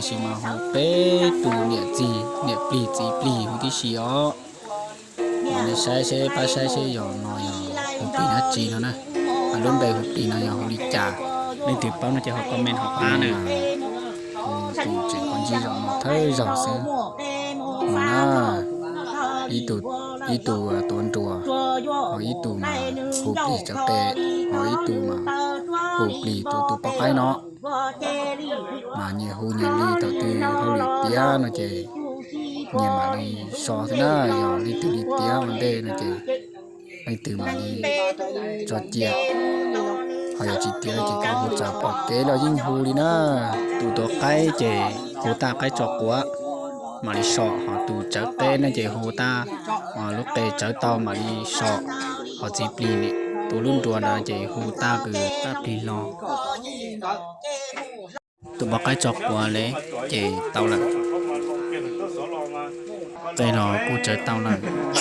Tab sis mas hu peb tus niam txiv, niam plig txiv plig huv tib si os. Mas nej saib seb, pab saib seb yog no yog hu plig dab tsi no na. Lub npe hu plig no yog hu li cas? Leej twg paub no ces ho comment hauv qab na. Hu tus tseem qhov ntsib zoo no thawj zaug xwb. No na, ib tug tuav nruas, ho ib tug mas hu plig tsawv qe, ho ib tug mas hu plig tus tus poj qaib no. Mas nyias hu nyias li, thaum twg hauj lwm tiav no ces nyias mam li so xwb na. Yog leej twg li tiav ua ntej no ces leej twg mam li tso cia. Ho yog tsis tiav no ces koj hu txog pom kev los yeej hu li na. Tus tuav qaib ces hu tag qaib tso quav mam li so, ho tus tsawv qe no ces hu tag, ho lub qe tsawv tau mam li so. Ho txiv plig tuav lub nruas ntawd ces hu tag kws pab plig los. Tus poj qaib tso quav li ces tau lawm. Qe los kuj tsawv tau lawm,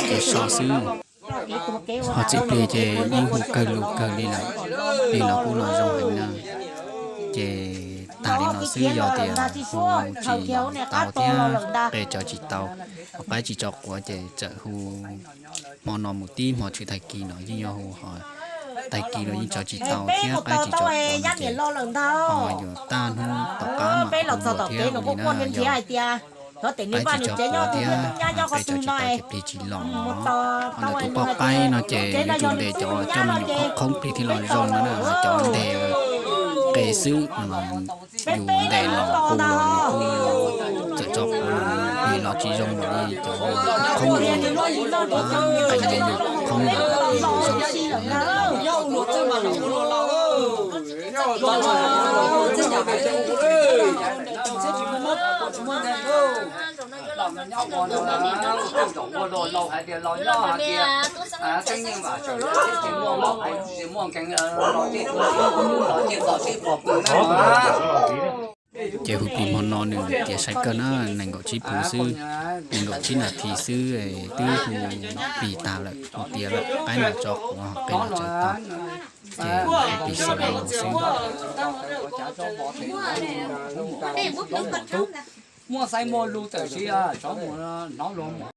ces so xwb. Ho txiv plig ces yeej hu kawg lus kawg li lawm, plig los kuj los zoo heev na. Ces tag li no xwb, yog tias hu tsis tau thiab qe tsawv tsis tau, ho qaib tsis tso quav ces txawm hu hmo no mus tib hmo tshwm tag kis no yeej yuav hu, ho tag kis no yeej tsawv tsis tau thiab qaib tsis tso quav no ces ho yuav tag hnub tom qab mam hu dua thiab li na. Yog qaib tsis tso quav thiab qe tso tsis tau ces plig tsis los. Ho ntawm tus poj qaib no ces yuav tsum ntes cov coj me nyuam qhoob qhoob plig thiaj los zoo no na, ho cov ntes qe xwb no mas yus ntes los qus los nws kuj txawm tso quav los nws plig los tsis zoo npaum li cov qhoob qhoob li. Qe me nyuam qhoob los plig los zoo no na. Ces hu plig hmo no nws tiav sai kawg na, nees nkaum tsib puv xwb, nees nkaum tsib nas this xwb twb hu plig tag lawm, hu tiav lawm, qaib los tso quav, qe los tsawv tau, ces hu plig xaus li no xwb. Muaj xaiv muaj lus tawm si, tsov muag hnov luag muag.